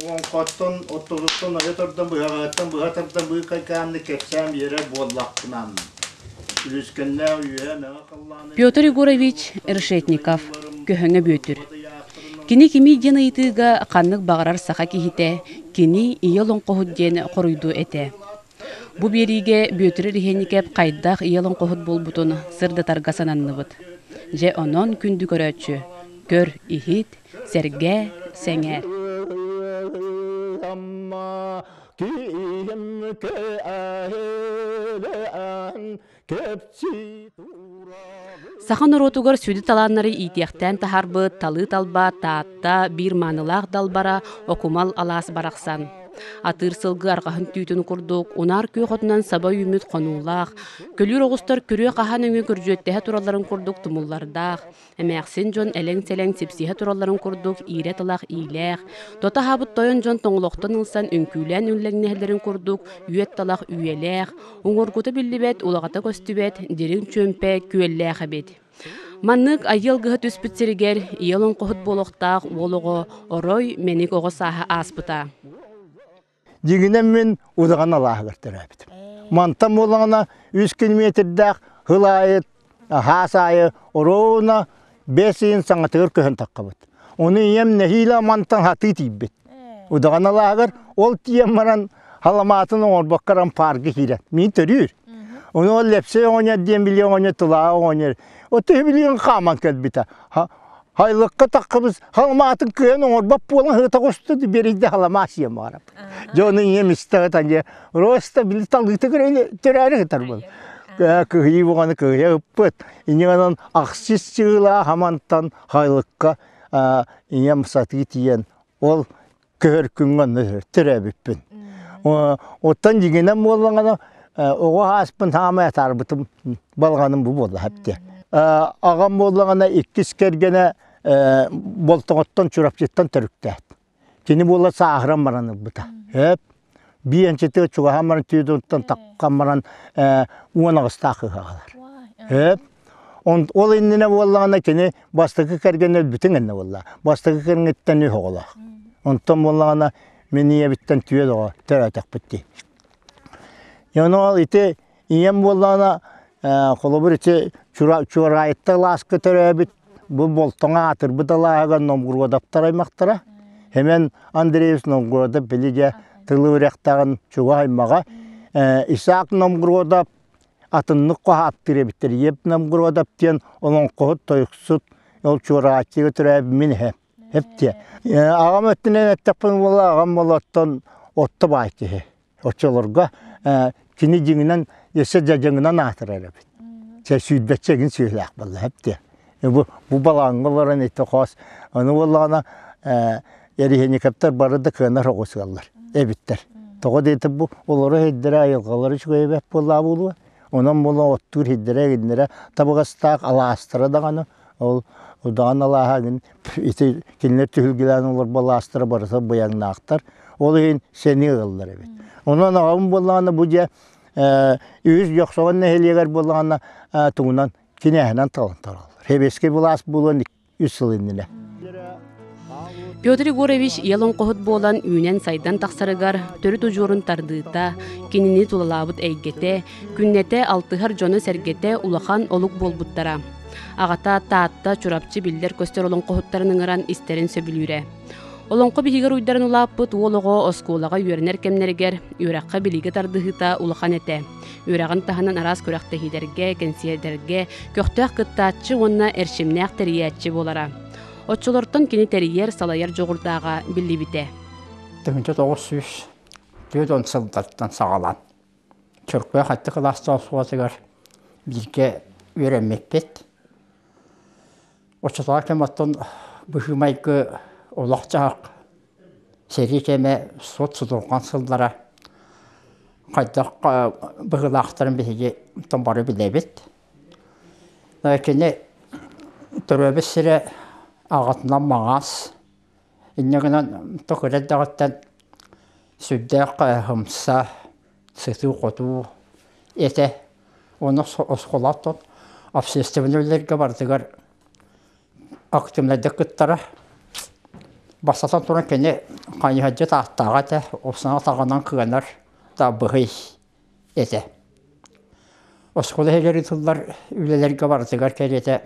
Олоҥхоттон оттотуттан ойо тардан быһаҕаһыттан быһа тардан быыкайкааннык кэпсээн биэрэр буоллахпынан үлүскэннээх үөһэ мэҥэ халлааны Петр Егорович Решетников, Көһөҥө Бүөтүр. Кини кимий диэн ыйытыыга ханнык баҕарар саха киһитэ кини ийэ олоҥхоһут диэн хоруйдуо этэ. Бу биэриигэ Бүөтүр Эриһиэнньикэп хайдах ийэ олоҥхоһут буолбутун сырдатарга сананныбыт. Дьэ онон күндү көрөөччү, көр, иһит, сэргээ, сэҥээр. Саха норуотугар сүдү талааннары иитиэхтээн таһаарбыт талыы-талба Таатта биир маанылаах далбара Окумал алаас барахсан. Атыыр сылгы арҕаһын түүтүн курдук унаар күөх отунан саба үүммүт хонуулаах, көлүүр оҕустар күрүө хаһан өҥү күрдьүөттэһэ туралларын курдук тумуллардаах, Эмээхсин дьон элэҥ-сэлэҥ сипсиһэ туралларын курдук иирэ талах иилээх, тото аһаабыт тойон дьон тоҥолохтон ылсан үҥкүүлээн үллэҥнэһэллэрин курдук үөт талах үйэлээх, уҥуоргута биллибэт, улаҕата көстүбэт, дириҥ чүөмпэ күөллээх эбит. Маннык айыы алгыһа түспүт сиригэр ийэ олоҥхоһут буолуохтаах уол оҕо орой мэник оҕо сааһа ааспыта. Дьиҥинэн мин удаҕан алааһыгар төрөөбүтүм. Мантан буоллаҕына үс километрдаах сыл аайы хаас аайы оруобуна бэс ыйын саҥатыгар көһөн таххабыт. Ону ийэм нэһиилэ мантан хатыы тиийбит. Удаҕан алааһыгар ол тиийэн баран халамаатын оҥорбокко баран паарга киирэн мин төрүүр. Ону ол Лэпсэй оҕонньор диэн билиэ оҕонньор тылааҕа оҕонньор оту билигин хааман кэлбитэ. Хайлыкка таххыбыз халамаатын кыайан оҥорбот буолан ыта оҕусту биэрийдэ халамаа сиэм баарап. Дьэ ону ийэм истэ ытан роста били талыыта төрөөрү ытар был. Кыһыйыы буҕаны кыһыйа ыппыт. Инньэ гынан ахсыс сыылаах амантан хайлыкка ийэм сатыы тиийэн ол көһөр күҥҥэ онно төрөөбүппүн. Оттон дьиҥинэн буоллаҕына оҕо ааспын хаамай атаарбытым балаҕаным бу буолла хэптэ. Аҕам буоллаҕына иккис кэргэнэ Болтоҕоттон Чурапчыттан төрүктээт. Кини буола сааһыран баран ылбыта. Эп биэнчити чугаһан баран түйдуттан таккан баран 18-таах ыһаҕалар. Эп ол иннинэ буоллаҕына кини бастакы кэргэн өлбүтүн иннэ буолла. Бастакы кэргэниттэн үс оҕолоох. Онтон буоллаҕына мин ийэбиттэн түөрт оҕо төрөөтөхпүт дии. Ону ол ити ийэм буоллаҕына холобур ити Чуораайытта алааска төрөөбүт бу Болтоҥо аатырбыт алааһыгар Новгородовтар аймахтара. Семен Андреевич Новгородов били дьэ тылы үрэхтэҕин чугас аймаҕа. Исаак Новгородов атыннык хоһааттыыр эбиттэр. Еп Новгородов диэн олоҥхоһут, тойуксут, ол Чуорааччыга төрөөбүт мин эһэм. Эптиэ. Аҕам өттүнэн эттэхпин буолла, аҕам буолла отто баай киһи. Оччолорго кини дьиҥинэн өссө дьадьаҥынан аатырар эбит. Чэ сүүрбэччэ игин сүөһүлээх буолла эптиэ. Бу бу балаҕаҥҥа олорон ити хоос ону буоллаҕына Эриһиникэптэр бары да кыанар оҕус ыаллар эбиттэр. Тоҕо диэтэ бу олору сирдэрэ айылҕалара үчүгэй эбэт буоллаа буолуо. Онон буолан оттуур сирдэрэ игиннэрэ табыгастаах алаастара даҕаны ол удаҕан алааһа игин ити кинилэр түһүлгэлээн олорбо алаастара барыта быйаҥнаахтар. Ол иһин сэниэ ыаллар эбит. Онон аҕам буоллаҕына бу дьэ үһүс Дьохсоҕон нэһилиэгэр буоллаҕына тугунан кинээһинэн талан тараллар. Сэбиэскэй былаас буолуон үс сыл иннинэ. Петр Егорович ийэ олоҥхоһут буолан үүнэн-сайдан тахсарыгар төрүт удьуорун тардыыта, кинини тулалаабыт эйгэтэ, күннэтэ алтыһар дьоно-сэргэтэ улахан олук буолбуттара. Аҕата Таатта, Чурапчы биллэр-көстөр олоҥхоһуттарын ыҥыран истэрин сөбүлүүрэ. Олоҥхо биһигэр уйдаран улааппыт уол оҕо оскуолаҕа үөрэнэр кэмнэригэр үөрэххэ-билиигэ тардыһыыта улахан этэ. Үөрэҕин таһынан араас күрэхтэһиилэргэ, кэнсиэрдэргэ көхтөөх кыттааччы уонна эрчимнээх тэрийээччи буолара. Оччолортон кини тэрийэр, салайар дьоҕурдааҕа биллибитэ. 1940 сыллартан саҕалаан Чөркөөх сэттэ кылаастаах оскуолатыгар бииргэ үөрэммиппит. Оччотооҕу кэм оттон быһыы-майгы олох-дьаһах сэрии кэмэ сут-сутурҕан сыллара хайдах быһыылаахтарын биһиги оттон бары билэбит. Кини төрөөбүт сирэ аҕатынан Маҥаас, инньэ гынан кыра эрдэҕиттэн сүрдээх ымса, сытыы-хотуу этэ. Уонна оскуола оттон общественнай үлэлэргэ барытыгар активнайдык кыттара. Бастатан туран кини хайыһардьыт ааттааҕа этэ, осуна атаҕынан кыанар да быһый этэ. Оскуола иһигэр ыытыллар үлэлэргэ барытыгар кэриэтэ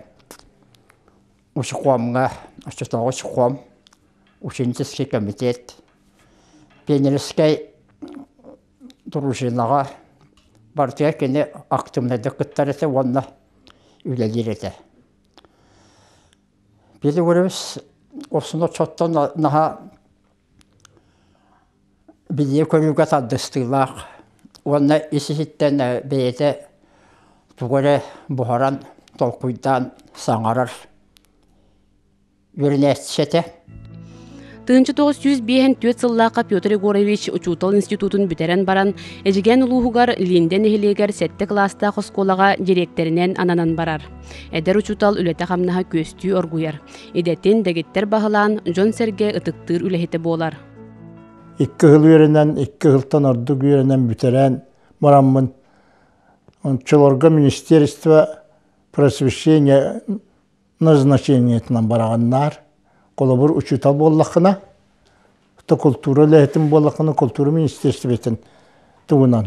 учкомҥа, оччотооҕу учком, ученический комитет, пионерскай дружинаҕа барытыгар кини активнайдык кыттар этэ уонна үлэлиир этэ. Петр Егорович оччоттон наһаа билии-көрүүгэ тардыстыылаах уонна ис-иһиттэн бэйэтэ тугу эрэ буһаран, толкуйдаан саҥарар үөрэнээччи этэ. 1954 сыллаахха Петр Егорович учуутал институтун бүтэрэн баран, Эдьигээн улууһугар Линдэ нэһилиэгэр сэттэ кылаастаах оскуолаҕа дириэктэринэн ананан барар. Эдэр учуутал үлэтэ-хамнаһа күөстүү оргуйар. Идэтин дэгиттэр баһылаан, дьон-сэргэ ытыктыыр үлэһитэ буолар. Икки сыл үөрэнэн, икки сылтан ордук үөрэнэн бүтэрэн бараммын, оччолорго министерство просвещения назначениетынан бараҕаннаар. Холобур, учуутал буоллаххына, то култуура үлэһитин буоллаххына, култуура министерствотын тугунан,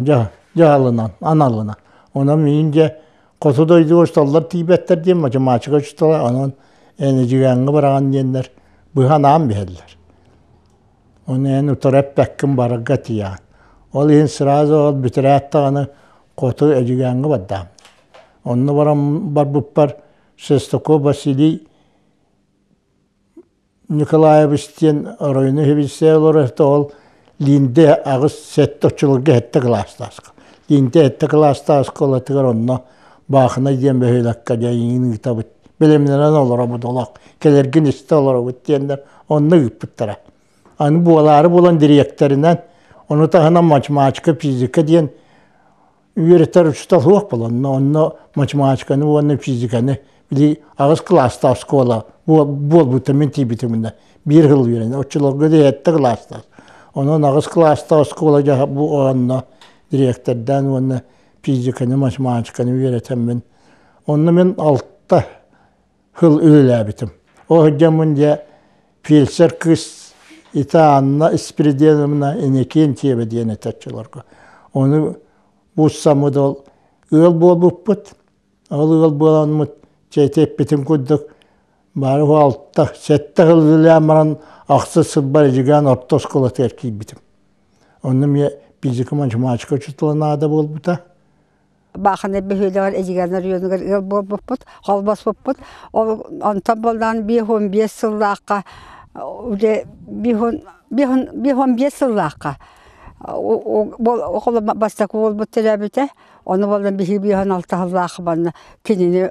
дьаһалынан, аналынан. Онон миин дьэ хоту дойдуга учууталлар тиийбэттэр диэн математика учуутала, онон Эдьигээҥҥэ бараҕын диэннэр быһа анаан биһэллэр. Ону эн утары эппэккин барарга тиийэҕин. Ол иһин сразу ол бүтэрээт даҕаны хоту Эдьигээҥҥэ бардаам. Онно баран барбыппар Шестаков Василий Николаевич диэн оройуну иһибисээ олорор ол Линдэ аҕыс сэттэ оччолорго сэттэ кылаастаах Линдэ сэттэ кылаастаах оскуолатыгар онно Баахынай диэн бөһүөлэккэ дьэ иҥин ыытабыт бэлэмнэнэн олоробут олох кэлэргин истэ олоробут диэннэр онно ыыппыттара. Аны буолаары буолан дириэктэринэн ону таһынан математика, физика диэн үөрэтэр учуутал суох буолан, онно математиканы уонна физиканы били аҕыс кылаастаах оскуола буолбута мин тиийбитим иннэ биир сыл үөрэнэ оччолорго сэттэ кылаастаах онон аҕыс кылаастаах оскуола бу онно дириэктэрдээн уонна физиканы математиканы үөрэтэммин онно мин алта сыл үлэлээбитим ол сылдьаммын дьэ фельдшер кыыс Ита Анна Спиридоновна Иннокентьева диэн этэ оччолорго. Ону буссаммыт ол ыал буолбуппут. Ол ыал буоламмыт чэйти эппитим курдук бары алта, сэттэ сыл үлэлээн баран ахсыс сылбар Эдьигээн орто оскуолатыгар киирбитим. Онно эмиэ физика математика учуутала наада буолбута. Баахана бөһүөлэгэр Эдьигээн оройуонугар ыал буолбуппут, холбоспуппут. Ол онтон буоллаан 55 сыллаахха уже 55 сыллаахха бастакы уолбут төрөөбүтэ. Ону буолан биһиги 56 сыллаахха манна кинини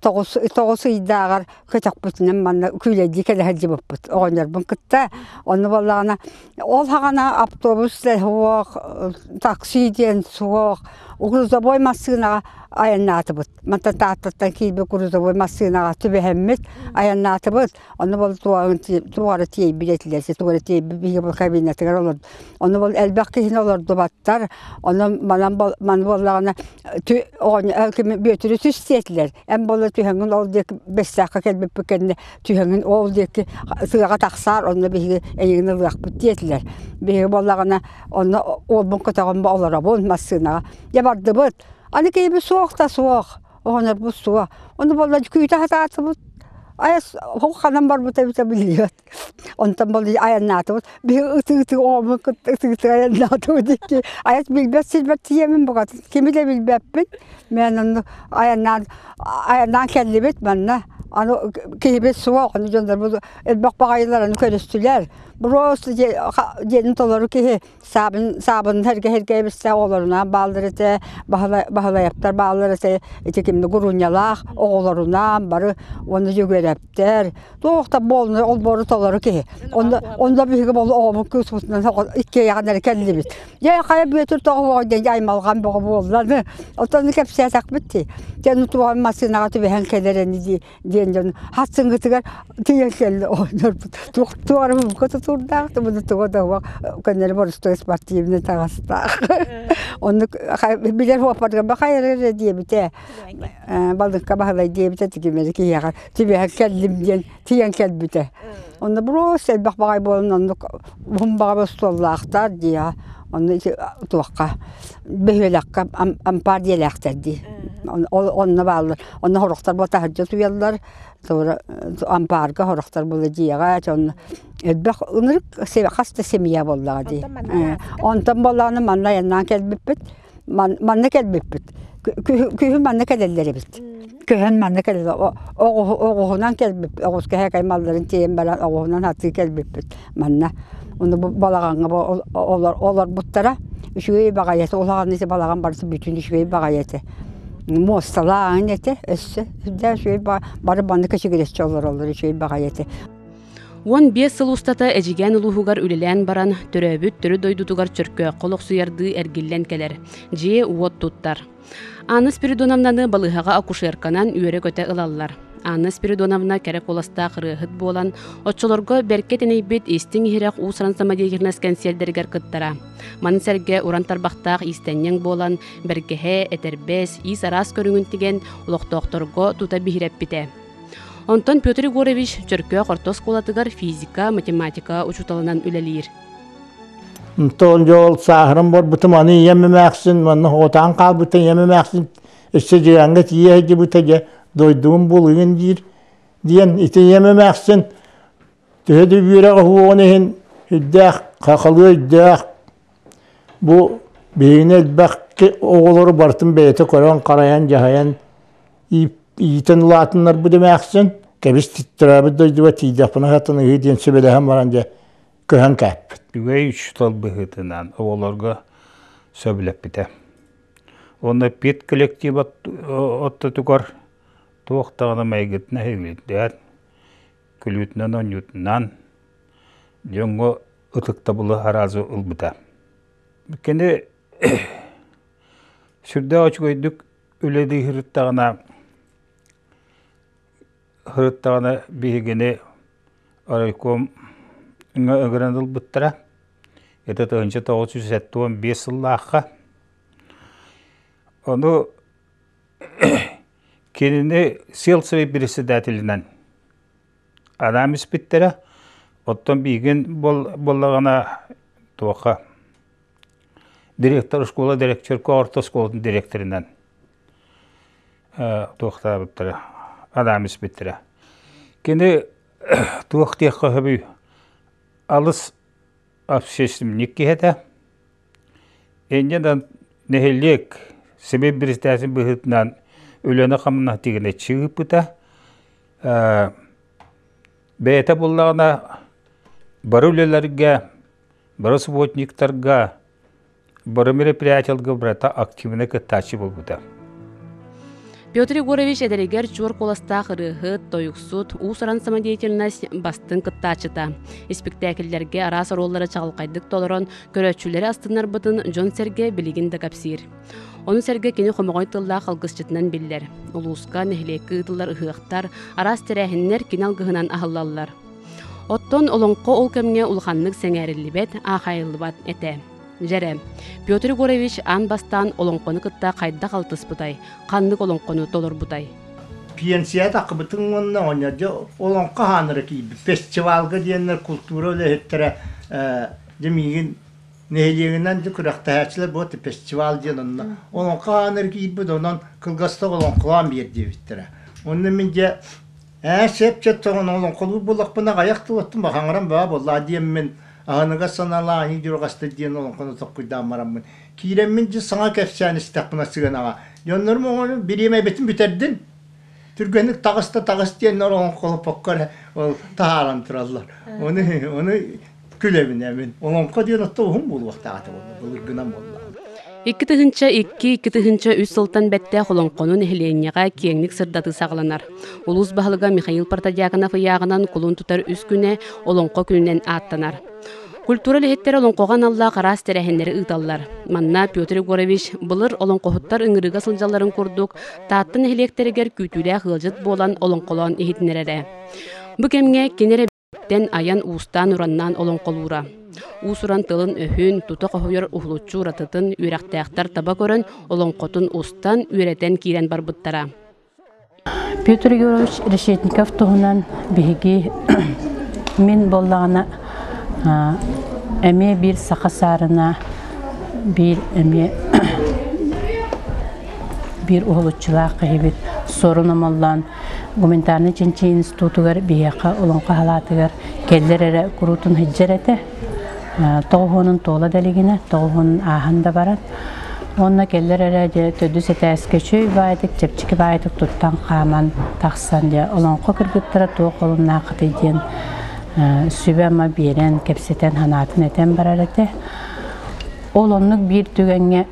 тоҕус ыйдааҕар көтөхпүтүнэн манна күүлэйдии кэлэ сылдьыбыппыт оҕонньорбун кытта. Ону буоллаҕына Ол саҕана автобус суох, такси диэн суох, грузовой массыынаҕа айаннаатыбыт. Мантан Тааттаттан киирбит грузовой массыынаҕа түбэһэммит айаннаатыбыт. Ону бол туора тиэйбит этилэр, туора тиэйбит биһиги бу кабинетыгар олорд. Ону бол элбэх киһини олордубаттар. Ону манан маны буоллаҕына Бүөтүрү түс диэтилэр. Эн буолла түһэҥҥин ол диэки Бэстээххэ кэлбиппит кэннэ түһэҥҥин ол диэки тыаҕа тахсаар, онно биһиги эйигин ылыахпыт диэтилэр. Биһиги буоллаҕына онно уолбун көтөҕөн олоробун массыынаҕа. Дьэ бардыбыт. Аны киһибит суох да суох. Оҕонорбут суох. Ону буолла күүтэ сатаатыбыт. Айас ханан барбыта эбитэ биллибэт. Онтон бол айаннаатыбыт. Биһи ытыы-ытыы оҕобун кытта ытыы-ытыы айаннаатыбыт икки. Айас билбэт сирбэр тиийэммин букатын кими да билбэппин. Мен онно айаннаан айаннаан кэллибит манна. Аны киһибит суох, аны дьоннорбут элбэх баҕайылар аны көрүстүлэр. Просто диэнин толору киһи саабын саабын сэргэ сэргээбистэ оҕолорунаан бааллар этэ баһылайаптар бааллар этэ ити кимни гурунньалаах оҕолорунаан бары уонна дьөгүөрэптэр туох да буолна олбуору толору киһи онно онно биһиги болу оҕобут кыыспытынан иккиэйэҕин эрэ кэллибит дьэ хайа Бүөтүр тоҕо диэн аймалҕан бөҕө буолла оттон кэпсээтэхпит дии дьэ туох массыынаҕа түбэһэн кэлэр ини дии диэн дьон хатсыҥҥытыгар тиийэн кэллэ оҕонньорбут туох туох эрэ тутуурдаах, тубуну туга да уох көннөрү боростуой спортивный таҥастаах. Оннук билэр хуоппарга бахайар эрэ диэбитэ. Балыкка баһылай диэбитэ тигимэри киһиэхэ түбэһэн кэллим диэн тиийэн кэлбитэ. Онно бруос элбэх баҕай буолан оннук уһун баҕа остуоллаахтар дии онно ити туохха бөһүөлэккэ ампаар диэлээхтэр дии. Онно бааллар. Онно хорохтор бу таһырдьа утуйаллар, туора ампаарга хорохтор була дьиэҕэ онно элбэх ынырык хас да семья буоллаҕа дии. Онтон буоллаҕына манна айаннаан кэлбиппит. Манна кэлбиппит. Күһүн манна кэлэллэр эбит. Көһөн манна кэлэллэр. Оҕуһунан кэлбиппит. Оҕус кэһэкэй малларын тиэйэн баран оҕуһунан атыы кэлбиппит манна. Ону бу балаҕаҥҥа олорбуттара. Үчүгэй баҕайы этэ. Улахан ити балаҕан барыта бүтүн үчүгэй баҕайы этэ. Муосталааҕын этэ өссө. Сүрдээх үчүгэй бары манна кэчигирэччи олороллор үчүгэй баҕайы этэ. 15 сыл устата Эдьигээн улууһугар үлэлээн баран, төрөөбүт төрүт дойдутугар Чөркөөххө олохсуйардыы эргиллэн кэлэр, дьиэ-уот туттар. Анна Спиридоновнаны балыыһаҕа акушерканан үөрэ-көтө ылаллар. Анна Спиридоновна кэрэ куоластаах ырыаһыт буолан, оччолорго бэркэ тэнийбит истиҥ-иһирэх уус-уран самодеятельность кэнсиэрдэригэр кыттара. Маны сэргэ уран тарбахтаах иистэнньэҥ буолан, бэргэһэ, этэрбэс, иис араас көрүҥүн тигэн, олохтоохторго тута биһирэппитэ. Онтон Петр Егорович Чөркөөх орто оскуолатыгар физика, математика учууталынан үлэлиир. Онтон дьол сааһыран барбытым, аны ийэм эмээхсин, манна оҕотоон хаалбыта ийэм эмээхсин өссө дьиэҥҥэ тиийэ сылдьыбыта дьэ дойдугум булуйун диир диэн ити ийэм эмээхсин төһө да үөрэҕэ уһуоҕун иһин үрдээх хахалыы өйдөөх бу биһигини элбэх оҕолору барытын бэйэтэ көрөн-харайан дьаһайан иитэн улаатыннарбыт эмээхсин кэбис төрөөбүт дойдуга тиийдэхпинэ сатаныһыы диэн сүбэлэһэн баран дьэ көһөн кээппит. Үгэй учуутал быһыытынан оҕолорго сөбүлэппитэ. Уонна пед коллектив ортотугар туох даҕаны майгытын эһигилэрдээн, күлүүтүнэн-оонньуутунан дьоҥҥо ытыктабылы араазы ылбыта. Кини сүрдээх үчүгэйдик үлэлии сырыттаҕына сырыттаҕына биһигини райком ыҥыран ылбыттара. Это 1975 сыллаахха. Ону кинини сельсовет председателинэн анаан испиттэрэ. Оттон биһигин буоллаҕына туохха директор школа директорка орто оскуолатын директорынан туохтаабыттара анаан испиттэрэ. Кини туох диэххэ сөбүй алыс общественник киһи этэ. Инньэ да нэһилиэк Сибиир биристээсин быһыытынан үлэни-хамнаһы тигинэччи ыыппыта. Бэйэтэ буллаҕына бары үлэлэргэ, бары субботниктарга, бары мероприятиеларга барыта активнай кыттааччы буолбута. Петр Егорович эдэригэр чуор куоластаах ырыаһыт, тойуксут, уус-уран самодеятельность бастыҥ кыттааччыта. Испиктээкиллэргэ араас оруоллары чаҕылхайдык толорон, көрөөччүлэри астыннарбытын дьон-сэргэ билигин да кэпсиир. Ону сэргэ кини хомоҕой тыллаах алгысчытынан биллэр. Улууска, нэһилиэккэ ыытыллар ыһыахтар, араас тэрээһиннэр кини алгыһынан аһыллаллар. Оттон олоҥхо ол кэмҥэ улаханнык сэҥээриллибэт, аахайыллыбат этэ. Дьэрэ, Петр Егорович аан бастаан олоҥхону кытта хайдах алтыспытай, ханнык олоҥхону толорбутай? Пенсия таххыбытын уонна оҕонньордьо олоҥхо хаанара киирбит. Фестивалга диэннэр култуура үлэһиттэрэ дьэ миигин нэһилиэгинэн дьэ күрэхтэһээччилэр вот фестивал диэн онно олоҥхо хаанара киирбит онон кылгастык олоҥхолоон биэр диэбиттэрэ. Онно мин дьэ ээ сөп сөп олоҥхолуур буоллахпына аҕыйах тылаттан бахаҥыран баа буоллаа диэммин аһыныгас санаалаах аньыы дьурҕаста диэн олоҥхону толкуйдаан бараммын киирэммин дьэ саҥа кэпсээн истэхпинэ сыанаҕа дьоннорум оҕону бириэмэбитин бүтэрдин түргэнник таҕыс да таҕыс диэннэр олоҥхолоппокко эрэ ол таһааран тураллар ону ону күлэбин эмин олоҥхо диэн отто уһун буолуохтаах этэ былыргынан буолла 2002 2003 сылтан бэттээх олоҥхону нэһилиэнньэҕэ киэҥник сырдатыы саҕаланар. Улуус баһылыга Михаил Протодьяконов ыйааҕынан кулун тутар үс күнэ Олоҥхо күнүнэн ааттанар. Культура үлэһиттэрэ олоҥхоҕо аналлаах араас тэрээһиннэри ыыталлар. Манна Петр Егорович былыр олоҥхоһуттар ыҥырыыга сылдьалларын курдук Таатта нэһилиэктэригэр күүтүүлээх ыалдьыт буолан олоҥхолоон иһитиннэрэрэ. Бу кэмҥэ кини эрэ. бэйэтиттэн айан уустаан-ураннаан олоҥхолуура. Уус-уран тылын-өһүн, тута хоһуйар уһулуччу уратытын үөрэхтээхтэр таба көрөн, олоҥхотун устан, үөрэтэн киирэн барбыттара. Петр Егорович Решетников туһунан биһиги мин буоллаҕына эмиэ биир саха саарына биир эмиэ биир уһулуччулаах киһибит Суорун Омоллоон гуманитарнай чинчийии институтугар биһиэхэ олоҥхо халаатыгар кэллэр эрэ куруутун сылдьар этэ. Тоҕуһуонун туола да илигинэ, тоҕуһуонун ааһан да баран. Уонна кэллэр эрэ дьэ төрдүс этээскэ үчүгэй баайдык, чэпчэки баайдык туттан хааман тахсан дьэ олоҥхо кыргыттара туох олуннааххытый диэн сүбэ-ама биэрэн, кэпсэтэн, санаатын этэн барар этэ. Ол оннук биир түгэҥҥэ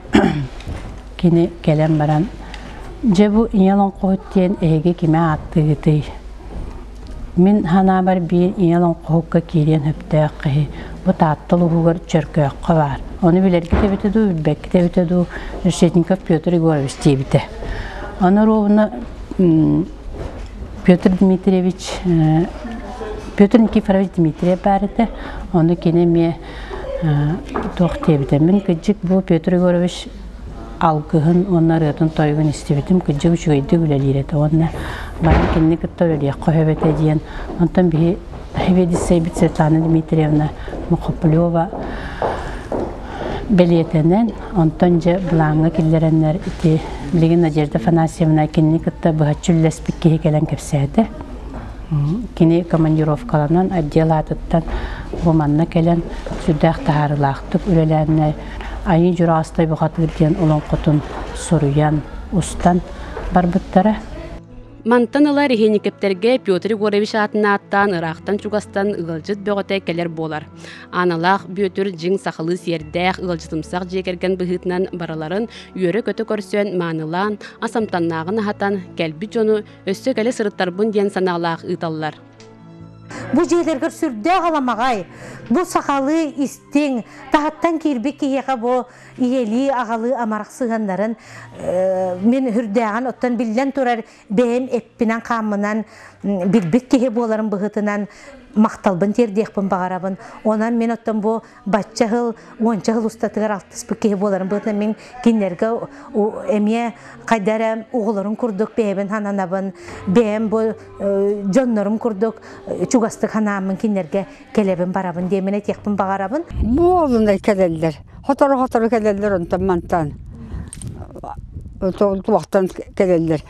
кини кэлэн баран дьэ бу ийэ олоҥхоһут диэн эһиги кими ааттыыгытый? Мин санаабар биир ийэ олоҥхоһукка киириэн сөптөөх киһи бу Таатта улууһугар Чөркөөххө баар. Ону билэргит эбитэ дуу, билбэккит эбитэ дуу Решетников Петр Егорович диэбитэ. Аны ровно Петр Дмитриевич Петр Никифорович Дмитриев баар этэ. Ону кини эмиэ туох диэбитэ. Мин кырдьык бу Петр Егорович алгыһын уонна ырыатын-тойугун истибитим, кырдьык үчүгэйдик үлэлиир этэ уонна баран кинини кытта үлэлиэххэ сөп этэ диэн. Онтон биһи сэбиэдиссэйбит Светлана Дмитриевна Мухоплева бэлиэтэнэн, онтон дьэ былааҥҥа киллэрэннэр ити билигин Надежда Афанасьевна кинини кытта быһаччы үллэспит киһи кэлэн кэпсээтэ. Кини командировкаланан отдел аатыттан бу манна кэлэн сүрдээх таһаарыылаахтык үлэлээннэр Айыы Дьураҕастай бухатыыр диэн олоҥхотун суруйан, устан барбыттара. Мантан ыла Рехеникептэргэ Петр Егорович аатын ааттаан ыраахтан-чугастан ыалдьыт бөҕөтө кэлэр буолар. Ааналаах Бүөтүр дьиҥ сахалыы сиэрдээх, ыалдьытымсах дьиэ кэргэн быһыытынан барыларын үөрэ-көтө көрсөн, маанылаан, ас амтаннааҕын аһатан, кэлбит дьону өссө кэлэ сырыттарбын диэн санаалаах ыыталлар. Бу дьиэлэргэр сүрдээх аламаҕай, бу сахалыы истиҥ, таһыттан киирбит киһиэхэ бу ийэлии, аҕалыы амарах сыһыаннарын мин үрдээҕин оттон биллэн турар бэйэм эппинэн-хааммынан билбит киһи буоларым быһыытынан махталбын тиэрдиэхпин баҕарабын. Онон мин оттон бу бачча сыл, уонча сыл устатыгар алтыспыт киһи буоларым быһыытынан мин кинилэргэ эмиэ хайда эрэ оҕолорум курдук бэйэбин сананабын, бэйэм бу дьоннорум курдук чугастык санааммын кинилэргэ кэлэбин барабын диэмин этиэхпин баҕарабын. Буолунай кэлэллэр. Хотору-хотору кэлэллэр онтон мантан туохтан кэлэллэр.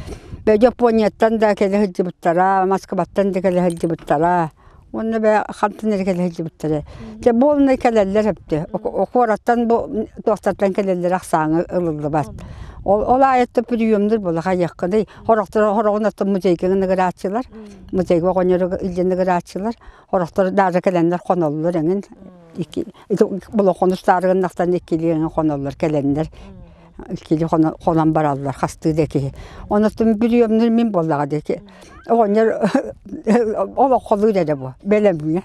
Японияттан да кэлэ сылдьыбыттара, Москваттан да кэлэ сылдьыбыттара. Уонна бээ хантан эрэ кэлэ сылдьыбыттара. Дьэ буолунай кэлэллэр эбитэ. Куораттан бу туохтартан кэлэллэр ахсааҥы ылыллыбат. Ол ол аайыттан приемнар буола хайыаххыный. Хорохтор хороҕун оттон музейга ыҥырааччылар. Музейга оҕонньору илдьэн ыҥырааччылар. Хорохтор даже кэлэннэр хоноллор эҥин. Икки болохонустаарыгыннахтан иккилии эҥин хоноллор кэлэннэр. Иккили хонон бараллар хастыы да киһи. Онон приемнар мин буоллаҕа диэки. Оҕонньор олоххолуур эрэ бу бэлэмҥэ.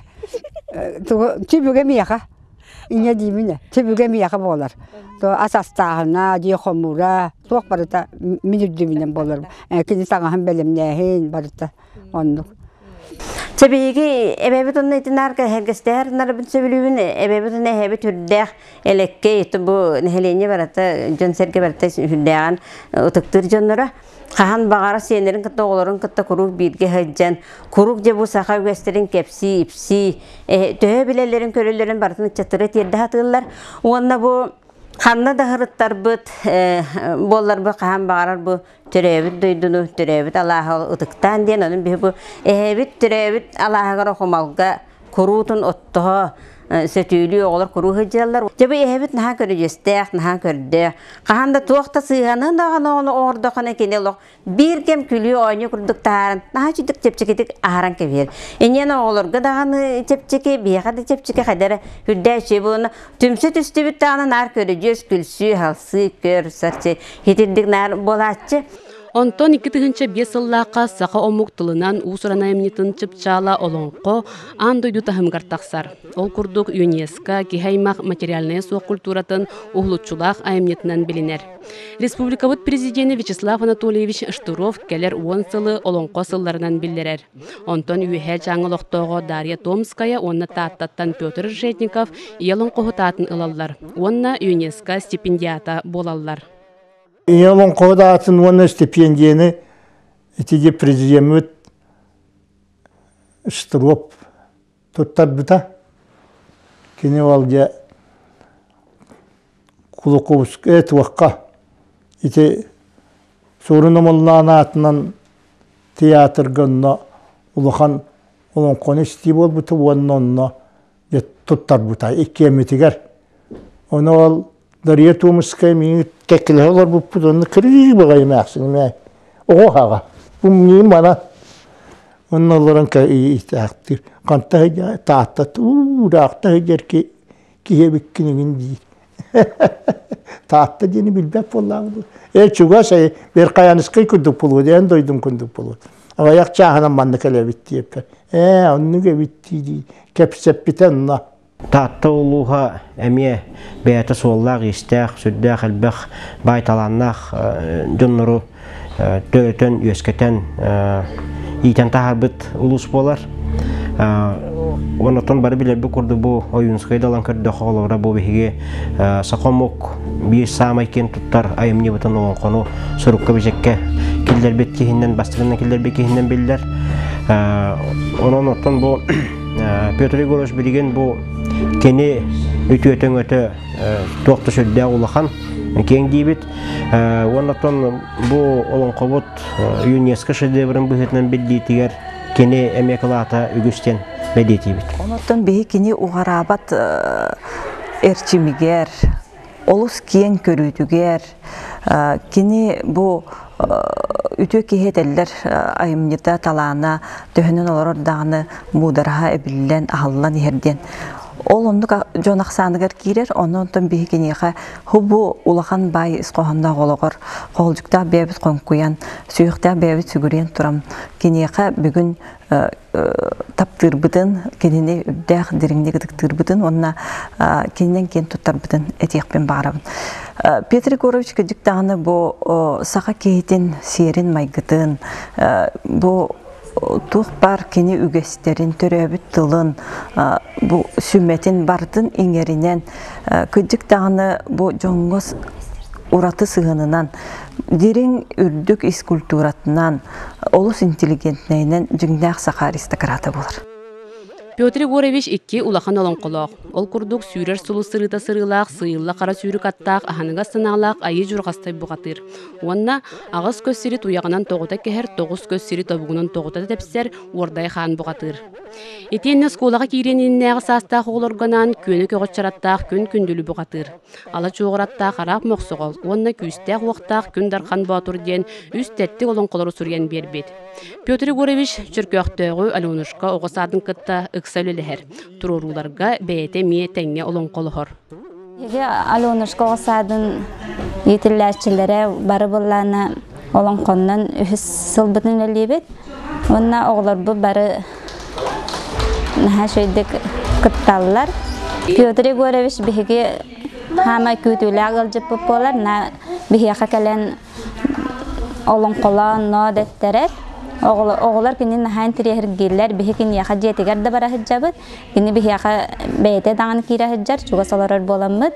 Түбүгэ миэхэ. Инньэ диибин ээ. Түбүгэ миэхэ буолар. Ас астааһына, дьиэ хомуура, туох барыта мин үрдүбүнэн буолар. Кини таҥаһын бэлэмнээһин барыта оннук. Чэ биһиги эбэбит онно итинаар кэһэргэстэһэр нарабын сөбүлүүбүн эбэбит онно эһэбит үрдээх элэккэй бу нэһилиэнньэ барыта дьон-сэргэ барыта үрдээҕин ытыктыыр дьонноро хаһан баҕара сиэннэрин кытта оҕолорун кытта куруук бииргэ сылдьан куруук дьэ бу саха үгэстэрин кэпсии ипсии төһө билэллэрин көрөллөрүн барытын ыччаттара тиэрдэ сатыыллар уонна бу ханна да сырыттарбыт буолларбыт хаһан баҕарар бу төрөөбүт дойдуну төрөөбүт алааһы ытыктаан диэн онон биһи бу эһэбит төрөөбүт алааһыгар охумалга куруутун оттоһо сөтүөлүү оҕолор куруу сылдьаллар. Дьэ бу эһэбит наһаа көрүдьүөстээх, наһаа көрдөөх. Хаһан да туох да сыыһаны даҕаны оҥордоххуна кини олох биир кэм күлүү оонньуу курдук таһааран наһаа чүдүк чэпчэкитик аһаран кэбиһэр. Инньэн оҕолорго даҕаны чэпчэки, биһиэхэ да чэпчэки хайда эрэ үрдээ үчүгэй буолуна түмсэ түстүбүт даҕаны наар көрүдьүөс, күлсүү, халсыы, көр, сарчы хитирдик наар буолааччы. Онтон 2005 сыллаахха саха омук тылынан уус-уран айымньытын чыпчаала олоҥхо аан дойду таһымыгар тахсар. Ол курдук ЮНЕСКО киһи аймах материальнайа суох культуратын уһулуччулаах айымньытынан билинэр. Республикабыт президенэ Вячеслав Анатольевич Штыров кэлэр 10 сылы олоҥхо сылларынан биллэрэр. Онтон Үөһээ Дьааҥы олохтооҕо Дарья Томская уонна Тааттаттан Петр Решетников ийэ олоҥхоһут аатын ылаллар уонна ЮНЕСКО стипендиата буолаллар. Ийэ олоҥхоһут аатын уонна стипендияны итиги президеммит Штыров туттарбыта. Кини ол дьэ Кулаковскай туохха ити Суорун Омоллоон аатынан театрга онно улахан олоҥхону истии буолбута уонна онно дьэ туттарбыта иккиэммитигэр. Ону ол Дария Томская миигин кэккэлэһэ олорбуппут онно кырыы баҕайы эмээхсин эмээ оҕо хаҕа бу миигин мана онно олорон иитээхтиир ханта сылдьа Таатта уураахта сылдьар киһи эбиккин игин диир Таатта диэни билбэт буоллаҕым ээ чугас Верхоянскай курдук буолуо эн дойдум курдук буолуо аҕыйах чааһынан манна кэлэбит диэппэр ээ оннук эбит дии кэпсэппитэ онно Таатта улууһа эмиэ бэйэтэ суоллаах-иистээх, сүрдээх элбэх баай талааннаах дьоннору төрөтөн, үөскэтэн, иитэн таһаарбыт улуус буолар. Онтон бары билэрбит курдук бу Ойуунскай далан көрдөххө холобура бу биһиги саха омук биир саамай киэн туттар айымньыбытын олоҥхону сурукка бичэккэ киллэрбит киһинэн бастакынан киллэрбит киһинэн биллэр. Онон оттон бу Петр Егорович билигин бу кини үтүөтэ-өҥөтө туох да сүрдээх улахан киэҥ диибит. Уонна оттон бу олоҥхобут ЮНЕСКО шедеврин быһыытынан биллиитигэр кини эмиэ кылаата үгүс диэн бэлиэтиибит. Онон биһи кини уҕараабат эрчимигэр, олус киэҥ көрүүтүгэр, кини бу үтүө киһи этэллэр айымньыта, талаана төһөнөн олорор даҕаны муудараһа эбиллэн, аһыллан иһэр диэн. Ол оннук дьон ахсааныгар киирэр, онон онтон биһи киниэхэ бу улахан баай ис хоһоонноох олоҕор хоолдьуктаах бэйэбит хоҥкуйан, сүһүөхтээх бэйэбит сүгүрүйэн туран киниэхэ бүгүн таптыырбытын, кинини үрдээх дириҥник ытыктыырбытын уонна кининэн киэн туттарбытын этиэхпин баҕарабын. Петр Егорович кырдьык даҕаны бу саха киһитин сиэрин-майгытын, бу туох баар кини үгэстэрин, төрөөбүт тылын, бу сүмэтин барытын иҥэринэн, кырдьык даҕаны бу дьоҥҥо ураты сыһыанынан, дириҥ үрдүк ис культуратынан, олус интеллигентнэйинэн дьиҥнээх саха аристократа буолар. Петр Егорович икки улахан олоҥхолоох. Ол курдук сүүрэр сулус сырыыта сырыылаах, сыыйылла хара сүүрүк аттаах, аһыныгас санаалаах айыы дьурҕастай бухатыыр. Уонна аҕыс көс сири туйаҕынан тоҕута кэһэр, тоҕус көс сири тобугунан тоҕута тэпсэр уордай хаан бухатыыр. Итиэннэ оскуолаҕа киириэн иннинээҕи саастаах оҕолорго анаан күөнэ көҕөччөр аттаах күн күндүлү бухатыыр. Ала чуоҕураттаах араап мохсоҕол уонна күүстээх-уохтаах Күн Дархан Боотур диэн үс тэттик олоҥхолору суруйан биэрбит. Петр Егорович Чөркөөхтөөҕү Аленушка оҕо саадын кытта ыкса үлэлэһэр. Туруорууларга бэйэтэ эмиэ тэҥҥэ олоҥхолоһор. Биһиги Аленушка оҕо саадын иитиллээччилэрэ бары былаана олоҥхоннон үһүс сылбытын үлэлиибит. Уонна оҕолорбут бары наһаа үчүгэйдик кытталлар. Петр Егорович биһиги хаамай күүтүүлээх ыалдьыппыт буолар. На биһиэхэ кэлэн олоҥхолоон ноо дэттэрэр. Оҕолор кини наһаа интириэһиргииллэр. Биһи киниэхэ дьиэтигэр да бара сылдьабыт. Кини биһиэхэ бэйэтэ даҕаны киирэ сылдьар, чугас олорор буоламмыт.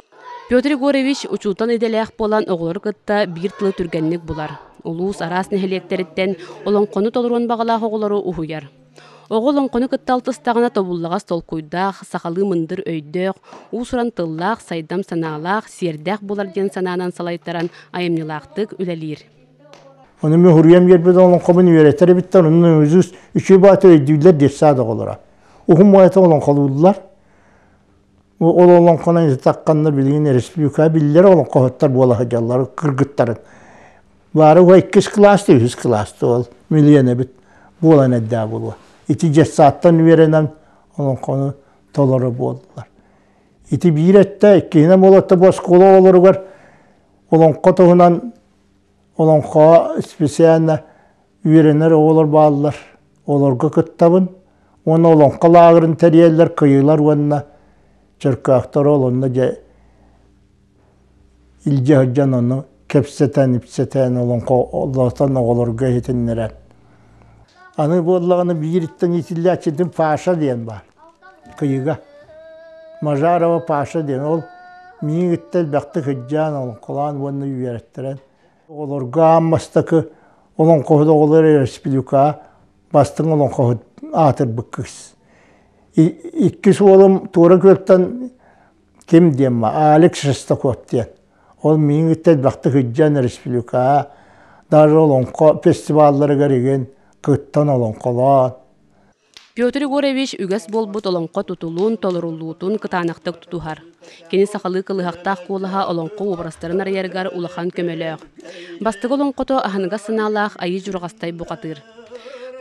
Петр Егорович учуутал идэлээх буолан оҕолору кытта биир тылы түргэнник булар. Улуус араас нэһилиэктэриттэн олоҥхону толоруон баҕалаах оҕолору уһуйар. Оҕо олоҥхону кытта алтыстаҕына тобуллаҕас толкуйдаах, сахалыы мындыр өйдөөх, уус-уран тыллаах, сайдам санаалаах, сиэрдээх буолар диэн санаанан салайтаран айымньылаахтык үлэлиир. Ону мен хуруйам биэрбит олоҥхобун үөрэтэр эбиттэр, онно үчүгэй баҕайытык өйдүүллэр детсад оҕолоро. Уһун баҕайытык олоҥхолууллар. Ол олоҥхонон итакканна билигин республика биллэр олоҥхоһуттар буола сылдьаллар кыргыттарын. Баары уһа иккис кылааста, үһүс кылааста ол миллион эбит буолан эрдээ буолуо. Ити детсадтан үөрэнэн олоҥхону толору буоллулар. Ити биир өттө, иккиһинэн буолуотта бу оскуола оҕолоругар олоҥхо туһунан Олоҥхоҕо специально үөрэнэр оҕолор бааллар. Олорго кыттабын. Уонна олоҥхо лааҕырын тэрийэллэр кыйылар уонна Чөркөөхтөр ол онно дьэ илдьэ сылдьан ону кэпсэтэн-ипсэтэн олоҥхолотон оҕолорго иһитиннэрэн. Аны буоллаҕына биириттэн иитиллээччитин Паша диэн баар. Кыйыга. Мажарова Паша диэн. Ол миигиттэн элбэхтик сылдьан, олоҥхолоон уонна үөрэттэрэн. Оҕолорго аан бастакы олоҥхоһут оҕолор республикаҕа бастыҥ олоҥхоһут аатырбыт кыыс. Иккис уолум Туора Күөлтэн ким диэн ба Алекс Шестаков диэн. Ол миигиттэн элбэхтик сылдьан республикаҕа даже олоҥхо фестивалларыгар игин кыттан олоҥхолоон. Петр Егорович үгэс буолбут олоҥхо тутулун, толоруллуутун кытаанахтык тутуһар. Кини сахалыы кылыһахтаах куолаһа олоҥхо уобарастарын арыйарыгар улахан көмөлөөх. Бастакы олоҥхото аһыныгас санаалаах Айыы Дьурҕастай бухатыыр.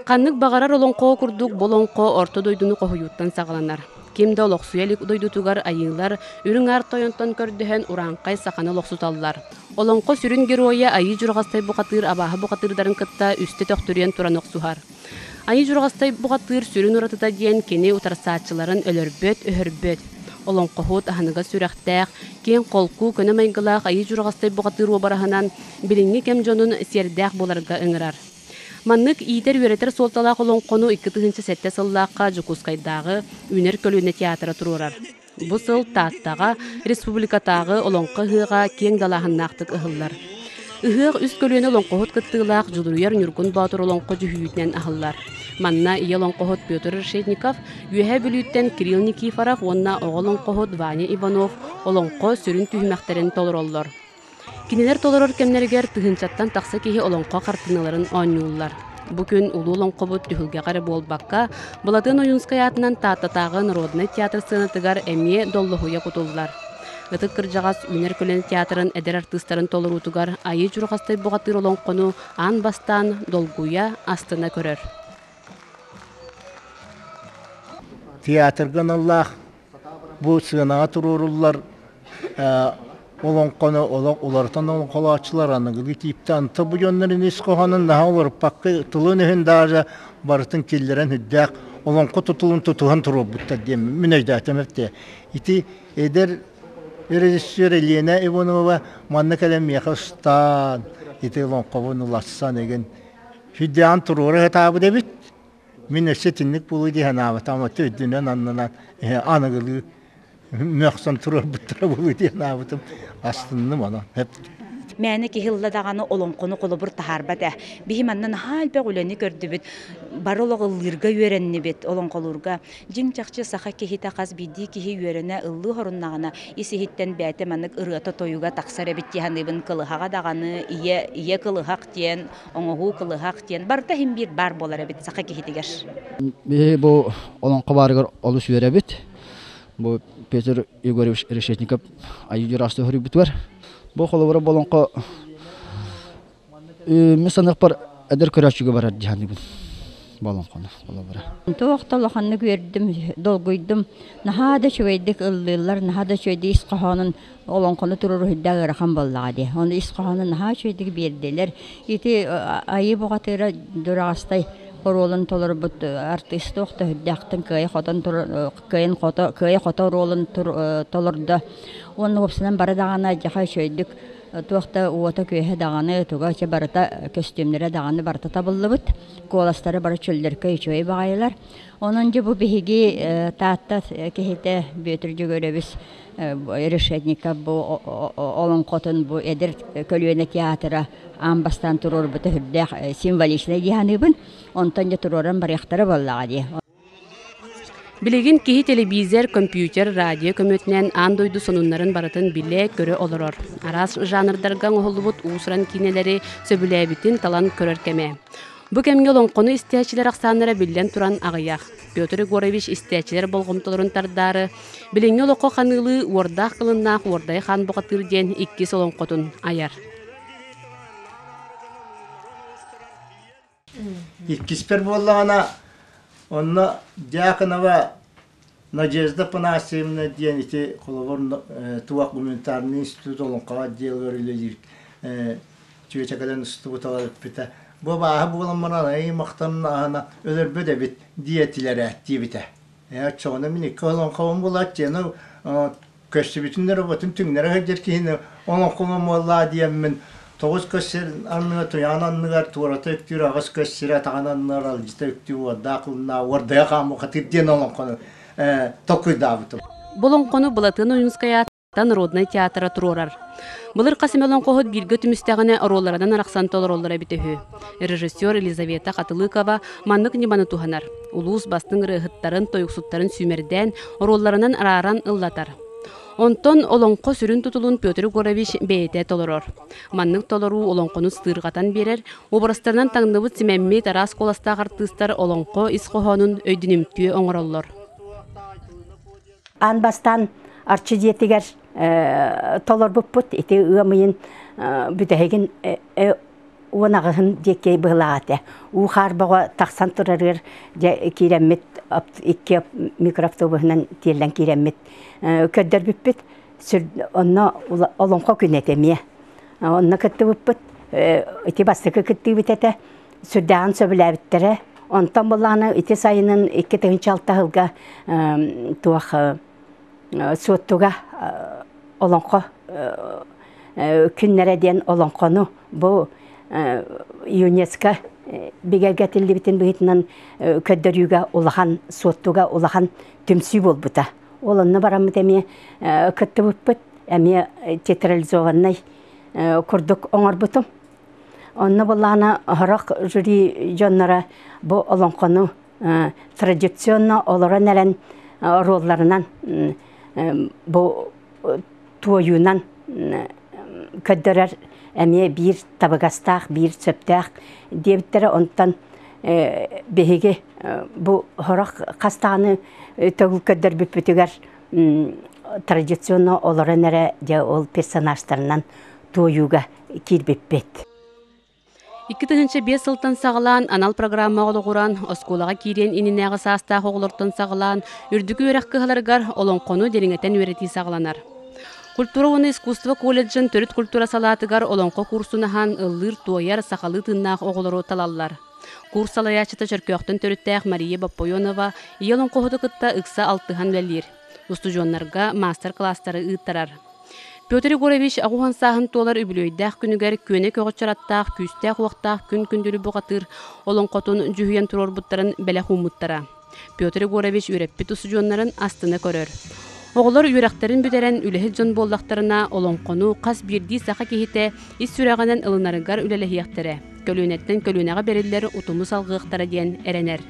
Ханнык баҕарар олоҥхо курдук бу олоҥхо орто дойдуну хоһуйууттан саҕаланар. Ким да олохсуйа илик дойдутугар айыылар Үрүҥ Аар Тойонтон көрдөһөн урааҥхай саханы олохсуталлар. Олоҥхо сүрүн геройа Айыы Дьурҕастай бухатыыр абааһы бухатыырдарын кытта үстэ төхтүрүйэн туран охсуһар. Айыы Дьурҕастай бухатыыр сүрүн уратыта диэн кини утарсааччыларын өлөрбөт, өһөрбөт. Олоҥхоһут аһыныгас сүрэхтээх, киэҥ холку, көнө майгылаах Айыы Дьурҕастай бухатыыр уобараһынан билиҥҥи кэм дьонун сиэрдээх буоларга ыҥырар. Маннык иитэр-үөрэтэр суолталаах олоҥхону 2007 сыллаахха Дьокуускайдааҕы Үүнэр көлүөнэ театра туруорар. Бу сыл Тааттаҕа республикатааҕы Олоҥхо ыһыаҕа киэҥ далааһыннаахтык ыһыллар. Ыһыах үс көлүөнэ олоҥхоһут кыттыылаах Дьулуруйар Ньургун Боотур олоҥхо дьүһүйүүтүнэн аһыллар. Манна ийэ олоҥхоһут Петр Решетников, Үөһээ Бүлүүттэн Кирилл Никифоров уонна оҕо олоҥхоһут Ваня Иванов олоҥхо сүрүн түһүмэхтэрин толороллор. Кинилэр толорор кэмнэригэр тыһыынчаттан тахса киһи олоҥхо хартыыналарын оонньууллар. Бу күн улуу олоҥхобут түһүлгэҕэ эрэ буолбакка, Былатыан Ойуунскай аатынан Тааттатааҕы народнай театр сыанатыгар эмиэ доллоһуйа кутуллар. Ытык кырдьаҕас Үүнэр көлүөнэ театрын эдэр артыыстарын толоруутугар Айыы Дьурҕастай бухатыыр олоҥхону аан бастаан долгуйа, астына көрөр. Театрга аналлаах Бу сыанаҕа туруоруллар олоҥхону олох уларытан олоҥхолооччулар аныгылыы тииптээн то бу дьоннорун ис хоһоонун наһаа уларыппакка тылын-өһүн даже барытын киллэрэн үрдээх олоҥхо тутулун тутуһан туруорбуттар диэн мин өйдөөтөм эбит. Ити эдэр режиссер Елена Иванова манна кэлэн миэхэ устаан ити олоҥхобун уларсан игин сүрдээҕин туруора сатаабыт эбит. Мин өссө итинник буолуо дии санаабатам, оту үрдүнэн аннынан аныгылыы мөхсөн туруорбуттара буолуо дии санаабытым. Астынным онон. Мээнэ киһи ылла даҕаны олоҥхону холобур таһаарбат ээ. Биһи манна наһаа элбэх үлэни көрдүбүт. Бары олох ыллыырга үөрэннибит, олоҥхолуурга. Дьиҥ чахчы саха киһитэ хас биирдии киһи үөрэнэ ыллыы хоруннаҕына ис иһиттэн бэйэтэ маннык ырыата-тойуга тахсар эбит дии саныыбын. Кылыһаҕа даҕаны ийэ, ийэ кылыһах диэн оҥоһуу кылыһах диэн барыта иһин биир баар буолар эбит саха киһитигэр. Биһи бу олоҥхо баарыгар олус үөрэбит. Бу Петр Егорович Решетников айыы дьураасты хоруйбутугар. Бу холобура бу олоҥхо мин саныахпар эдэр көрөөччүгэ барар дии саныыбын. Бу олоҥхону холобура. Туох да улаханнык үөрдүм, долгуйдум. Наһаа да үчүгэйдик ыллыыллар, наһаа да үчүгэйдик ис хоһоонун олоҥхону туруоруһуйда ыарахан буоллаҕа дии. Ону ис хоһоону наһаа үчүгэйдик биэрдилэр. Ити Айыы бухатыыра Дураҕастай оруолун толорбут артыыс туох да үрдээхтэн кыайа хотон кыайан хото кыайа хото оруолун толордо. Уонна уопсайынан бары даҕаны дьаха үчүгэйдик туох да уота-күөһэ даҕаны туга чэ барыта көстүүмнэрэ даҕаны барыта табыллыбыт. Куоластара бары чөллөркөй үчүгэй баҕайылар. Онон дьэ бу биһиги Таатта киһитэ Бүөтүр Дьөгүөрэбис Решетников бу олоҥхотун бу эдэр көлүөнэ театра аан бастаан туруорбута сүрдээх символичнай дии саныыбын. Онтон дьэ туруоран барыахтара буоллаҕа дии. Билигин киһи телевизор, компьютер, радио көмөтүнэн аан дойду сонуннарын барытын билэ, көрө олорор. Араас жанрдарга оҥоһуллубут уус-уран киинэлэри сөбүлээбитин талан көрөр кэмэ. Бу кэмҥэ олоҥхону истээччилэр ахсааннара биллэн туран аҕыйах. Петр Егорович истээччилэр болҕомтолорун тардаары, билиҥҥи олоххо ханыылыы уордаах кылыннаах Уордай хаан бухатыыр диэн иккис олоҥхотун айар. Иккиспэр буоллаҕына, онно Дьяконова Надежда Афанасьевна диэн ити холобур туох гуманитарный институт олоҥхоҕо отделыгар үлэлиир. Чүөчэ кэлэн устубута эппитэ. Бу абааһы буолан баран ай махтаннаһына өлөрбөт эбит диэтилэр диэбитэ. Оччоҕуна мин икки олоҥхобун булаат дьиэни көстүбүтүн роботун түҥнэрэ сылдьар киһини олоҥхобун буоллаа диэммин тоҕус көс сир анныгар туйаҕын анныгар туората үктүүр аҕыс көс сир атаҕын анныгар алдьыта үктүү уордаах улуннаа уордайа хааммахатыыр диэн олоҥхону толкуйдаабытым. Бу олоҥхону Былатыан Ойуунскай народнай театра туруорар. Былыр хас эмэ олоҥхоһут бииргэ түмүстэҕинэ оруолларынан арахсан толороллоро эбитэ үһү. Режиссер Елизавета Хатылыкова маннык ньыманы туһанар. Улуус бастыҥ ырыаһыттарын, тойуксуттарын сүүмэрдээн, оруолларынан арааран ыллатар. Онтон олоҥхо сүрүн тутулун Петр Егорович бэйэтэ толорор. Маннык толоруу олоҥхону сытыырҕатан биэрэр, образтарынан таҥныбыт симэммит араас куоластаах артыыстар олоҥхо ис хоһоонун өйдөнүмтүө оҥороллор. Аан бастаан Арчы дьиэтигэр толорбуппут. Ити ыам ыйын бүтэһигин уон аҕыһын диэки быһылаах этэ. Уу хаарбаҕа тахсан турарыгар дьэ киирэммит икки микроавтобуһунан тиэллэн киирэммит көрдөрбүппүт. Онно олоҥхо күнэ этэ эмиэ. Онно кыттыбыппыт. Ити бастакы кыттыыбыт этэ. Сүрдээҕин сөбүлээбиттэрэ. Онтон былааны ити сайынын 2006 сылга туох Суоттуга олоҥхо күннэрэ диэн олоҥхону бу ЮНЕСКО бигэргэтиллибитин быһыытынан көрдөрүүгэ улахан Суоттуга улахан түмсүү буолбута. Ол онно бараммыт эмиэ кыттыбыппыт, эмиэ театрализованнай курдук оҥорбутум. Онно былаана сорох жюри дьонноро бу олоҥхону традиционно олорон эрэн оруолларынан бу туойуунан көрдөрөр эмиэ биир табыгастаах, биир сөптөөх диэбиттэрэ. Онтон биһиги бу сорох хас даҕаны төгүл көрдөрбүппүтүгэр традиционно олорон эрэ дьэ ол персонажтарынан туойууга киирбиппит. 2005 сылтан саҕалаан анал программаҕа олоҕуран, оскуолаҕа киириэн иннинээҕи саастаах оҕолортон саҕалаан, үрдүкү үөрэх кыһаларыгар олоҥхону дириҥэтэн үөрэтии саҕаланар. Культура уонна искусство колледжын төрүт культура салаатыгар олоҥхо курсун аһан, ыллыыр-туойар сахалыы тыыннаах оҕолору талаллар. Курс салайааччыта Чөркөөхтөн төрүттээх Мария Боппойонова ийэ олоҥхоһуту кытта ыкса алтыһан үлэлиир. Устудьуоннарга маастар-кылаастары ыыттарар. Петр Егорович аҕуһан сааһын туолар үбүлүөйдээх күнүгэр күөнэ көҕөччөр аттаах күүстээх-уохтаах күн күндүлү бухатыыр олоҥхотун дьүһүйэн туруорбуттарын бэлэх ууммуттара. Петр Егорович үөрэппит устудьуоннарын астына көрөр. Оҕолор үөрэхтэрин бүтэрэн үлэһит дьон буоллахтарына, олоҥхону хас биирдии саха киһитэ ис сүрэҕинэн ылынарыгар үлэлэһиэхтэрэ, көлүөнэттэн көлүөнэҕэ бэриллэр утуму салҕыахтара диэн эрэнэр.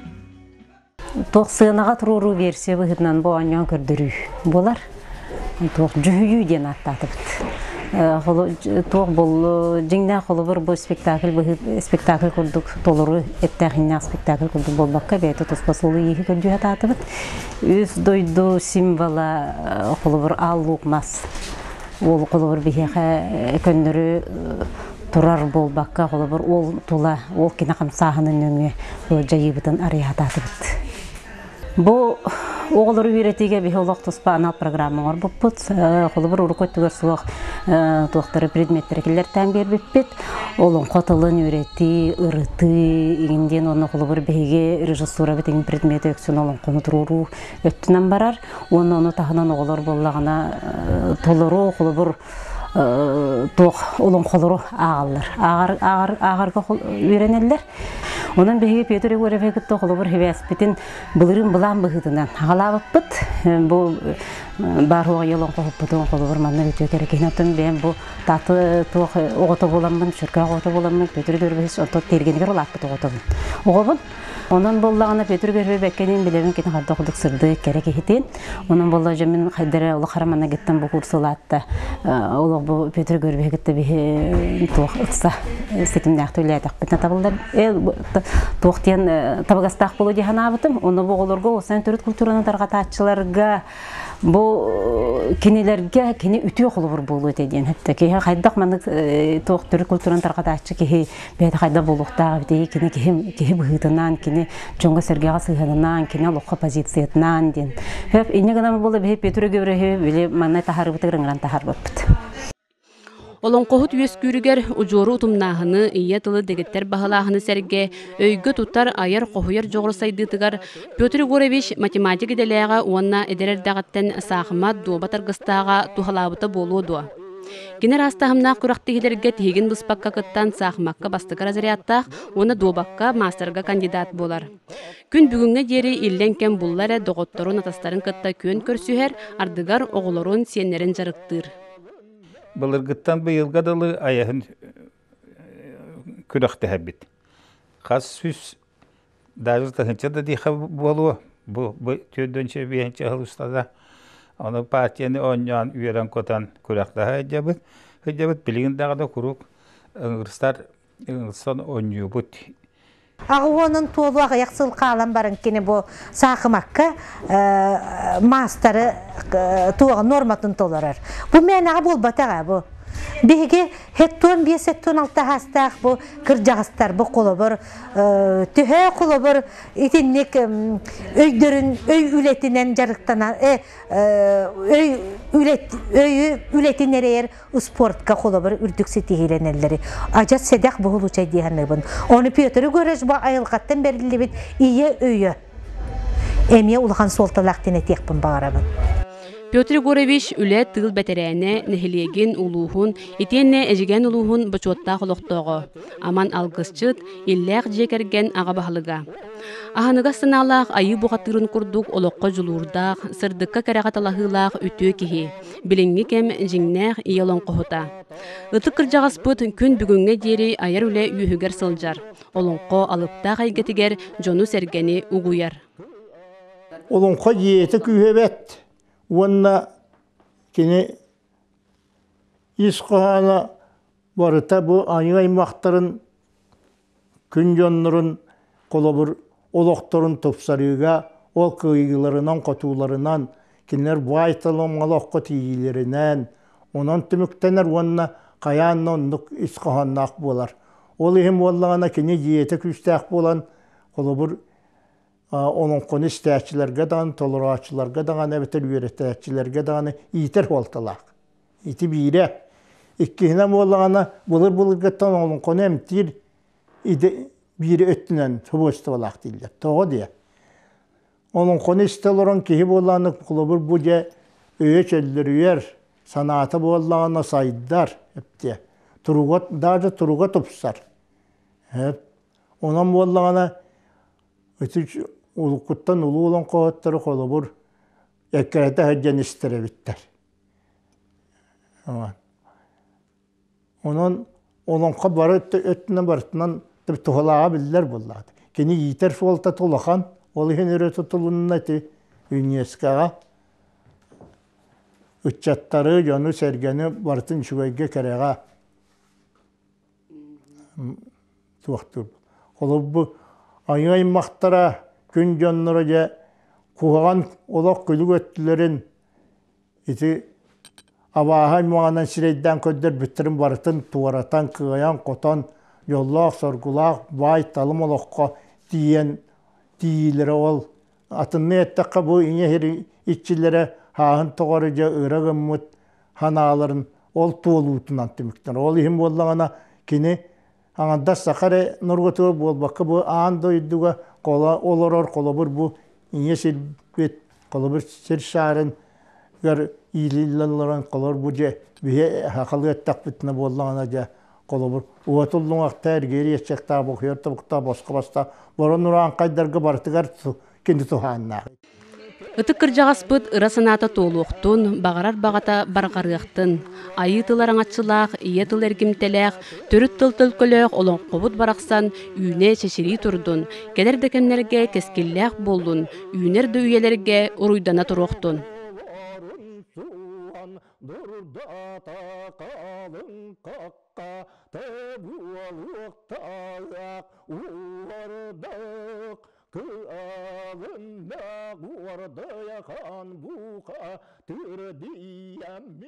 Туох сыанаҕа туруоруу версия быһыытынан бу оонньоон көрдөрүү буолар. Туох дьүһүйүү диэн ааттаатыбыт. Туох бұл дьиҥнээх холобур бу спектакль спектакль курдук толору эттээх-иҥнээх спектакль курдук буолбакка бэйэтэ туспа суолу-ииһи көрдүү сатаатыбыт. Үс дойду символа холобур аал луук мас. Ол холобур биһиэхэ көннөрү турар буолбакка, холобур, ол тула, ол кини хамсааһынын нөҥүө дьайыыбытын арыйаатаатыбыт. Бу оҕолору үөрэтиигэ биһи олох туспа анал программа оҥорбуппут. Холобур, урукку өттүгэр суох туохтары предметтэри киллэртээн биэрбиппит. Олоҥхо тылын үөрэтии, ырытыы игин диэн уонна холобур биһиги режиссурабыт игин предмети өксүн олоҥхону туруоруу өттүнэн барар. Уонна ону таһынан оҕолор буоллаҕына толору холобур туох олоҥхолору ааҕаллар. Ааҕар, ааҕар, ааҕарга үөрэнэллэр. Онон биһиги Петр Егоровиһы кытта холобур хибээспитин былырыын былаан быһыытынан аҕалаабыппыт. Бу баар уоҕа олоҥхоһуппутун холобур манна үтүө кэрэ киһини оттон бэйэм бу тааты туох оҕото буоламмын, сүргээх оҕото буоламмын Петр Егорович онтон тиэргэнигэр улааппыт оҕотобун. Оҕобун. Онон буоллаҕына Петр Егорович бэккэнин билэбин кини хайдах курдук сырдык кэрэ киһитин. Онон буолла дьэ мин хайдара олох харамана гыттан бу курс улаатта. Олох бу Петр Егорович кытта биһи туох ыкса ситимнээхтик үлэлээтэхпитинэ табыллар. Туох диэн табыгастаах буолуо дии санаабытым. Ону бу оҕолорго уопсайынан төрүт культураны тарҕатааччыларга Бу кинилэргэ кини үтүө холобур буолуо этэ диэн эттэ. Киһи хайдах маннык туох төрүт культураны тарҕатааччы киһи бэйэтэ хайдах буолуохтаах эбитий, кини киһи, киһи быһыытынан, кини дьоҥҥо-сэргэҕэ сыһыанынан, кини олоххо позициятынан диэн. Хөп, инньэ гынан буолла биһи Петр Егоровиһы били манна таһаарыбытыгар ыҥыран таһаарбыппыт. Олоҥхоһут үөскүүрүгэр удьуору утумнааһыны, ийэ тылы дэгиттэр баһылааһыны сэргэ өйгө тутар, айар-хоһуйар дьоҕур сайдыытыгар Петр Егорович математик идэлээҕэ уонна эдэр эрдэҕиттэн саахымат, дуобат аргыстааҕа туһалаабыта буолуо дуо? Кини араас таһымнаах күрэхтэһиилэргэ тиһигин быспакка кыттан саахымакка бастакы разрядтаах уонна дуобакка маастарга кандидат буолар. Күн бүгүҥҥэ диэри иллэҥ кэм булла эрэ доҕотторун, атастарын кытта күөн көрсүһэр, ардыгар оҕолорун, сиэннэрин дьарыктыыр. Былыргыттан быйылга дылы айаһын күрэхтэһэбит. Хас сүүс даже тыһыынча да диэхэ буолуо бу 4 биэһинчэ сыл устата ону партияны оонньоон үөрэн-көтөн күрэхтэһэ сылдьабыт. Сылдьабыт билигин даҕаны куруук ыҥырсар ыҥырсан оонньуубут. Аҕыонун туолу аҕыйах сыл хаалан баран кини бу саахымакка маастары туоҕа нуорматын толорор. Бу мээнэҕэ буолбатаҕа бу. Биһиги хеттуон биэс хеттуон алта хаастаах бу кырдьаҕастар бу холобур төһө холобур итинник өйдөрүн өй үлэтинэн дьарыктана өй үлэт өйү үлэтин эрэйэр спортка холобур үрдүк ситиһиилэнэллэри адьас сэдэх буһулучай дии саныыбын. Ону Петр Егорович бу айылҕаттан бэриллибит ийэ өйө эмиэ улахан суолталаах диэн этиэхпин баҕарабын. Петр Егорович үлэ тыыл бэтэрээнэ, нэһилиэгин, улууһун, итиэннэ Эдьигээн улууһун бочуоттаах олохтооҕо, аман алгысчыт, иллээх дьиэ кэргэн аҕа баһылыга. Аһыныгас санаалаах айыы бухатыырын курдук олоххо дьулуурдаах, сырдыкка-кэрэҕэ талаһыылаах үтүө киһи, билиҥҥи кэм дьиҥнээх ийэ олоҥхоһута. Ытык кырдьаҕаспыт күн бүгүҥҥэ диэри айар үлэ үөһүгэр сылдьар, олоҥхо алыптаах эйгэтигэр дьону-сэргэни угуйар. Олоҥхо дьиэтэ күүһэбэт уонна кини ис хоһооно барыта бу айыы аймахтарын күн дьоннорун холобур олохторун тупсарыыга ол кыайыыларынан-хотууларынан кинилэр баай талым олоххо тиийиилэринэн онон түмүктэнэр уонна хайаан да оннук ис хоһоонноох буолар. Ол иһин буоллаҕына кини дьиэтэ күүстээх буолан холобур олоҥхону истээччилэргэ даҕаны, толорооччуларга даҕаны эбэтэр үөрэтээччилэргэ даҕаны иитэр суолталаах. Ити биирэ. Иккиһинэн буоллаҕына, былыр-былыргыттан олоҥхону эмтиир идэ биир өттүнэн свойстволаах дииллэр. Тоҕо диэ? Олоҥхону истэ олорон киһи буоллаҕына, холобур, бу дьэ өйө чөллөрүйэр, санаата буоллаҕына сайдар, эптиэ. Туруга, даже туруга тупсар. Онон буоллаҕына, ити уруккуттан улуу олоҥхоһуттары холобур эккирэтэ сылдьан истэр эбиттэр. Онон олоҥхо бары өттүнэн барытынан туһалааҕа биллэр буоллаҕа. Кини иитэр суолтата улахан, ол иһин өрө тутулунна ити ЮНЕСКО-ҕа ыччаттары, дьону-сэргэни барытын үчүгэйгэ, кэрэҕэ туохтуур. Холобур, айыы аймахтара, күн дьонноро дьэ куһаҕан олох күлүк өттүлэрин Ити абааһы аймаҕынан сирэйдээн көрдөрбүттэрин барытын туоратан, кыайан-хотон, дьоллоох-соргулаах баай-талым олоххо тиийэн тиийиилэрэ ол атыннык эттэххэ бу ийэ сир иччилэрэ хааһын тоҕору дьэ ыра гыммыт санааларын ол туолуутунан түмүктэнэр. Ол иһин буоллаҕына кини аҥардас саха эрэ норуотугар буолбакка бу аан дойдуга олорор холобур бу ийэ сирбит холобур сир шаарын гар иилиллэн олорон холобур бу дьэ биһи сахалыы эттэхпитинэ буоллаҕына дьэ холобур уотуллуҥахта эргиир иэччэхтээх бохуйар тобуктаах босхо баста борон урааҥхайдарга барытыгар кини туһааннаах. Ытык кырдьаҕаспыт ыра санаата туолуохтун, баҕарар баҕата барҕарыахтын. Айыы тыл араҥаччылаах, ийэ тыл эргимтэлээх, төрүт тыл төлкөлөөх олоҥхобут барахсан үүнэ чэчирии турдун, кэлэр да кэмнэргэ кэскиллээх буоллун, үүнэр да үйэлэргэ уруйдана туруохтун. Кыалыннаах уордайахан буха тырдияммин.